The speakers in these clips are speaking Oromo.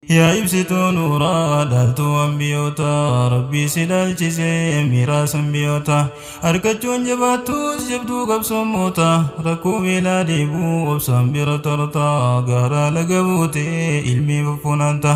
Yaa ibsituu nuuraa dhaaltuu ambiyootaa, Rabbii si dhaalchisee miraasa ambiyootaa. Argachuun jabaattus jabduu qabsoommoota, rakkoo beelaa deebuu obsaan bira tartaa, gaaraa laga buutee ilmii fuffunaanta.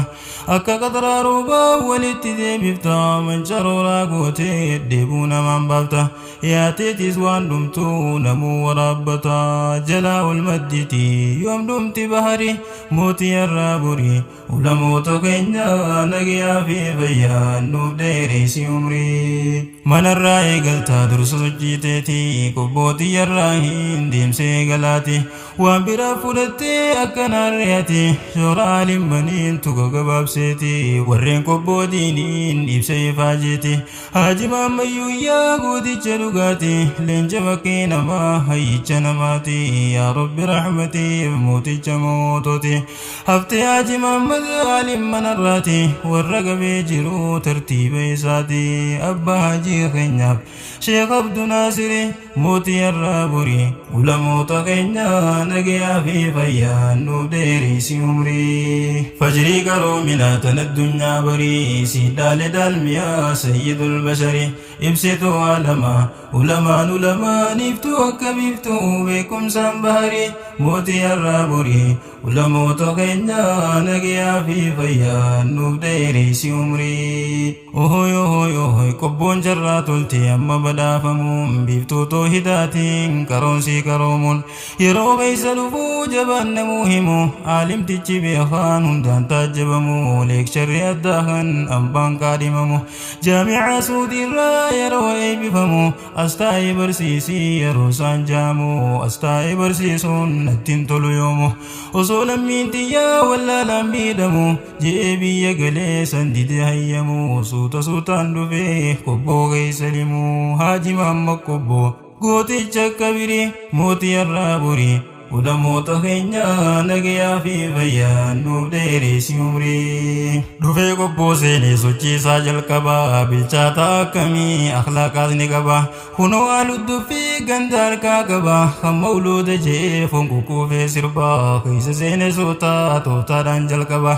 Akka qataraa roobaa walitti deebifta, mancarooraa gootee deebuu namaan baafta. Yaateetis waan dhumtuu namuu waraabbata, jalaa ol madditi yoom dhumti bahari, mootii irraa borii. Ulamoota keenya nagayaa fi fayyaa nuuf dheeressi umrii. Manarraa eegaltaa dursa sochiiteeti, qobbootii irraa hin deemsee galaati. Waan biraa fudhattee akkanaan re'ate, shoora alimmaniin tuka gabaabseeti. Warreen qobbootiiniin ibsa ifaajeeti. Haaji Maammayyuu yaa gooticha dhugaati, leenca bakkee namaa hayyicha namaati. Yaa Rabbi rahmatiif mooticha mootooti. Haftee Haaji Maammad alimmanarraati, warra qabee jiru tartiiba isaati. Abbaa hajii keenyaaf Sheekh Abdu Naasiri, mootii irraa borii. Ulamoota keenya nagayaa fi fayyaa nuuf dheeressi umrii. Fajrii qaroominaa tan addunyaa barii, siidhaalee daalmiyaa sayyidul bashari. Ibsituu alamaa ulamaan ulamaaniiftuu akka biiftuu beekumsaan baharii, mootii irraa borii. Ulamoota keenya nagayaa fi fayyaa nuuf dheeressi umrii. Ohoy ohoy ohoy, qobboon jarraa tolte amma badhaafamuun, biiftuu toohidaatiin qaroonsii qaroomuun, yeroo keessa dhufuu jabaan namuu himu, aalimtichi beekaan hundaan taajjabamu, leeksharri addaa kan abbaan kaadhimamu, jaamica suudiirraa yeroo eebbifamu, as taa'ee barsiisii yeroo isaan jaamu, as taa'ee barsiisuun natti hin tolu yoomu, osoo lammiin xiyyaa wallaalaan miidhamu je'ee biyya galee san dide hayyamu, suuta suutaan dhufee qobboo keessa limu. Haaji Maamma qobboo gooticha kabirii, mootii irraa borii. Ulamoota keenya nagayaa fi fayyaa nuuf dheeressi umrii. Dhufee qobboo seenee sochiisaa jalqabaa, bilchaataa akkamii akhlaaqaas ni qaba. Kunoo haaludduu fi ganda harkaa qaba, kan mawluuda je'ee foon kukkuufee sirbaa, keessa seenee suutaa tooftaadhaan jalqaba.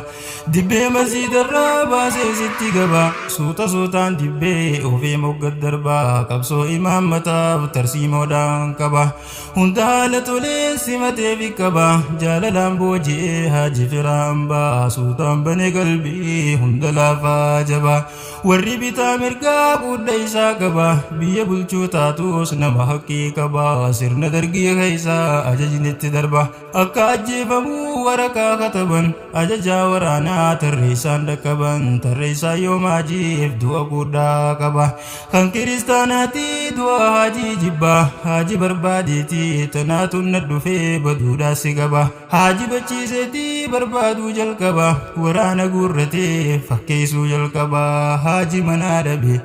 Dibbee masjiidarraa baasee sitti gaba, suuta suutaan dibbee ofii moggat darbaa, qabsoo imaammataaf tarsiimoodhaan qaba. Hunda haala tolee simatee fi qaba, jaalalaan booji'ee haaji firaa hambaa, suutaan banee qalbii hunda laafaa jaba. Warri bitaa mirgaa qudda isaa qaba, biyya bulchuu taatus nama haqqii qaba, sirna dargii keessaa ajajnitti darba. Akka ajjeefamuu waraqaa kataban, ajajaa waraanaa tarreessaan dhaqqaban, tarreessaa yoom haajiif du'a guddaa qaba. Kan kiristaanaati du'a haajii jibbaa, haaji barbaadeeti tanaatu na dhufee baduudhaa si qaba. Haaji bachiiseeti barbaaduu jalqaba, waraana guurratee fakkeessuu jalqaba. Haaji manaa dhabe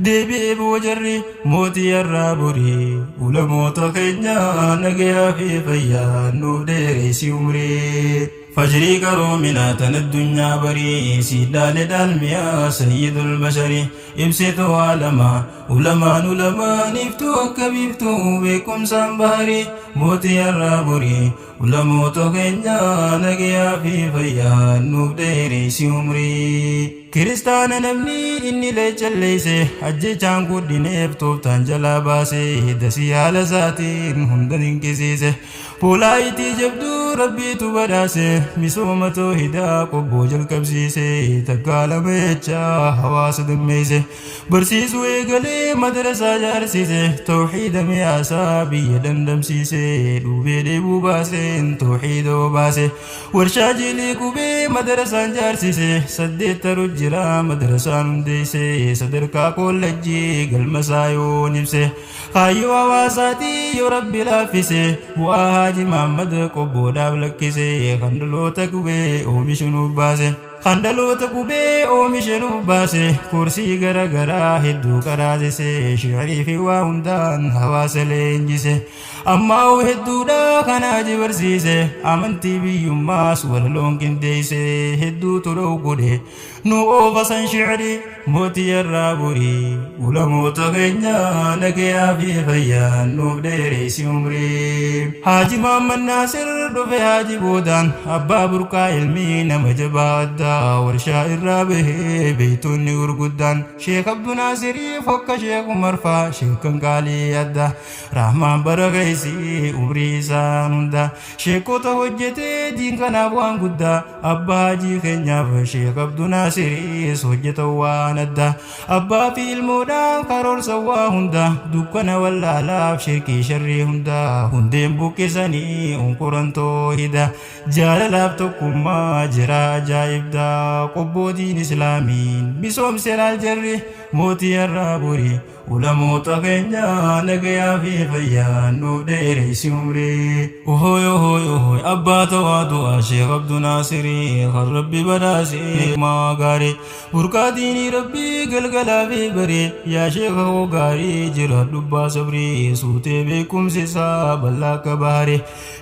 deebi'ee boojarri, mootii irraa borii. Ulamoota keenya nagayaa fi fayyaa nuuf dheeressi umrii. Fajrii qaroominaa tan addunyaa barii, siidhaalee daalmiyaa sayyidul bashari. Ibsituu alamaa ulamaan ulamaaniiftuu akka biiftuu beekumsaan baharii, mootii irraa borii. Ulamoota keenya nagayaa fi fayyaa nuuf dheeressi umrii. Kiristaana namni inni leechalleesse, ajjechaan guddineef tooftaan jalaa baase, dasii haala isaatiin hunda dinqisiise. Poolaayitii jabduu Rabbiitu badhaase, misooma toohidaa qobboo jalqabsiise, takkaa lama jechaa hawaasa dammeesse. Barsiisuu eegalee madrasaa jaarsise, tawxiida mi'aasaa biyya dandamsiise, dhuubee dheebuu baaseen tawxiida obaase. Warshaa jiilii qubee madrasaan jaarsise, saddeettaru jira madrasaan hundeesse, sadarkaa kollejjii galma isaa yoon ibse. Kaayyoo hawaasaatii yoo Rabbi laaffise, bu'aa Haaji Maammad qobboodhaaf lakkise, kan dhaloota qubee oomishu nuuf baase. Kan dhaloota qubee oomishe nuuf baase, koorsii gara garaa hedduu qaraasise, shi'irii fi waa hundaan hawaasa leenjise. Ammaa hedduudha kan haaji barsiise, amantii biyyummaas walaloon qindeesse, hedduu toloo godhe nu oofa san shi'irii, mootii irraa borii. Ulamoota keenya nagayaa fi fayyaa nuuf dheeressi umrii. Haaji Mahammad Naasir dhufe haaji boodaan, abbaa burqaa ilmii nama jabaa addaa. guddaa warshaa irraa bahee beeytonni gurguddaan Sheek Abdunaasirii fokka Sheek Umarfaa sheekan qaalii adda Rahmaan barakaisii umrii isaan hunda sheekota hojjetee diin kanaaf waan guddaa abbaa hajii keenyaaf Sheek Abdunaasiriis hojjeta waan adda abbaa fi ilmoodhaan karoorsa waa hunda dukkana wallaalaaf shirkii sharrii hunda hundeen buqqisanii unquran toohida jaalalaaf tokkummaa jira ajaa'ibdaa qobbootiin islaamiin misoomse laal jarri mootii har'aa borii ulamoota keenya nagayaa fi fayyaa nuuf dheereysi umrii. Ohoy ohoy ohoy abbaa tawaadu'a Sheekh Abdunaasirii kan rabbi badhaasee maa gaarii burqaatiinii rabbii galgalaa fi barii yaa sheekha koo gaarii jira dubbaa sabrii suutee beekumsi isaa bal'aa akka baharii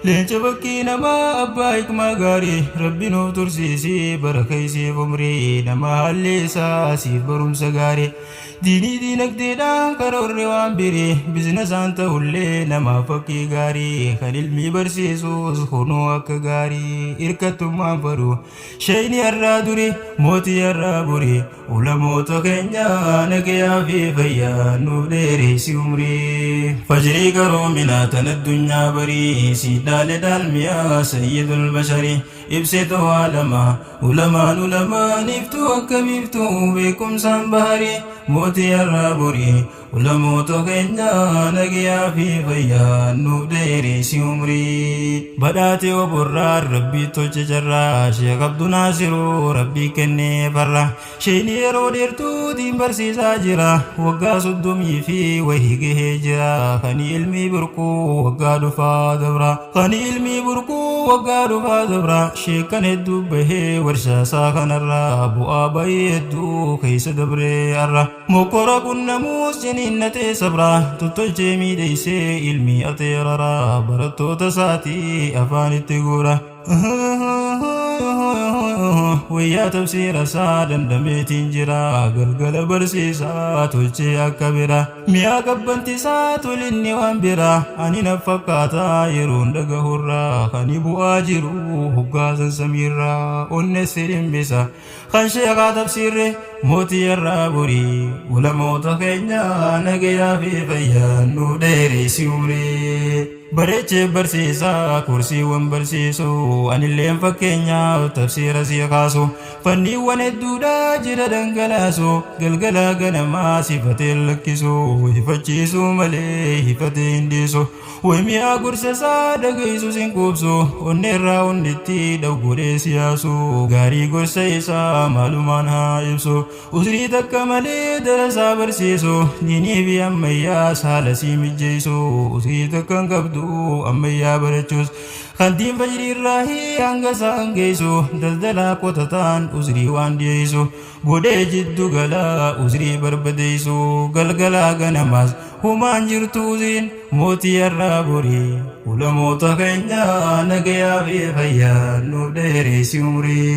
leenca fakkii namaa abbaa hikmaa gaarii rabbi nuuf tursiisii barakaisiif umrii nama haalli isaa siif barumsa gaarii diinii diinagdeedhaan karoorri waan birii bizinasaan ta'ullee namaaf fakkii gaarii kan ilmii barsiisus kunuu akka gaarii hirkattummaan fadhu sheeyni har'aa duri mootii har'aa borii ulamoota keenya nagayaa fi fayyaa nuuf dheereysi umrii fajrii qaroominaa tan addunyaa barii siidhaale dhaalmiyaa sayyidul basharii ibsituu aalamaa ulamaan ulamaan iftuu akka biiftuu beekumsaan baharii mootii har'aa borii ulamoota keenya nagayaa fi fayyaa nuuf dheereysi umrii badhaatee oborraa rabbii tolche carraa Sheekh Abdunaasiruu rabbii kennee farra sheeyni yeroo dheertuutiin barsiisaa jira waggaa 30 fi wahii gahee jira kan ilmii burquu waggaa dhufaa dabra kan ilmii burquu waggaa dhufaa dabra sheekan hedduu bahee warshaasaa kanarraa bu'aa bahii hedduu keessa dabree har'a mokkora qunnamuus ciniinnatee sabra tottolchee miidheessee ilmii ateerara barattoota isaatii afaanitti guura. Wayyaa tafsiira isaa dandameetiin jira galgala barsiisaa tolchee akka bira mi'a qabbantisaa tolinni waan bira ani na fakkaataa yeroon dhagahurraa kan bu'aa jiru hoggaasan samiirraa onne simbisa kan sheekaa tafsiirre mootii har'aa borii ulamoota keenya nagayaa fi fayyaa nuuf dheereysi umrii. Bareechee barsiisaa kursiiwwan barsiisu anilleen fakkeenyaaf tafsiira sii kaasu fanniiwwan hedduudha jira dhangalaasu galgala ganamaa sifatee lakkisu hifachiisu malee hifatee hin dhiisu way mi'aa gorsa isaa dhageessu sin quubsu onneerraa onnetti dhawgodhee siyaasu gaarii gorsa isaa maalumaan haa ibsu usrii takka malee darasaa barsiisu diinii fi ammayyaa saala sii mijjeessu usrii takka hin qabdu ammayyaa barachuus kantiin fajriirraa hanga isaan geessu daldalaa qotataan usrii waan dhiyeessu godhee jiddu galaa usrii barbadeessu galgalaa ganamaas humaan jirtu usriin mootii har'aa borii ulamoota keenya nagayaa fi fayyaa nuuf dheereysi umrii.